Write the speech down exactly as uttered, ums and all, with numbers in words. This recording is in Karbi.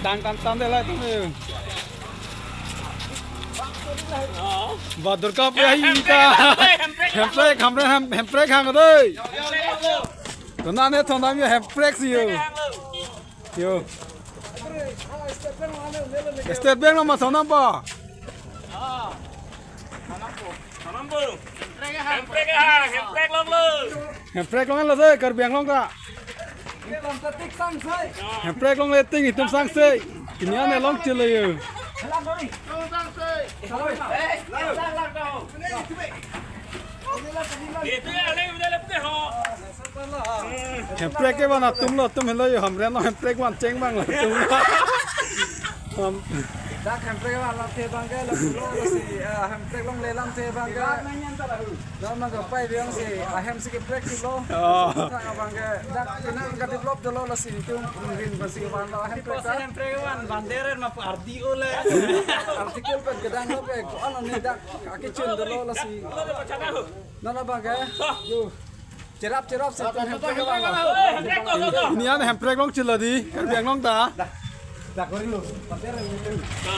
Tang tang tang de la tang de. Ba Durga Puja hi ta. Hemprek, hemprek, hem, hemprek hang dei. Tuna ne thondam yo hemprek si yo. Yo. State Bank lo ma thondam pa. Hemprek ha, hemprek longlo. Hemprek longlo se, Karbi Anglong ta. Hemprek longle ting itum sangse. Ini ane long chile yo. Itu ya, lagi udah lepte ho. Hemprek kevan atum lo, atum helo yo, Hamren lo hemprek van cheng abang lo atum. Ham- Dak hemprek van lamthe abang ke lo lo si, ah, hemprek longle lamthe abang ke. Lo ma ko pai biang si, ahem si keprek lo. Oh. Thang abang ke, dak kena ka develop dolo lo si itum rin ba si van lo hemprek ta. Hemprek van bandera ma pu R D O le. Article pen kedang lo pe, ko ano ni dak akichun dolo lo si. Nana abang ke. Yo. Cherap, cherap, si hemprek abang. Ini ane hemprek long chilo di, Karbi Anglong ta.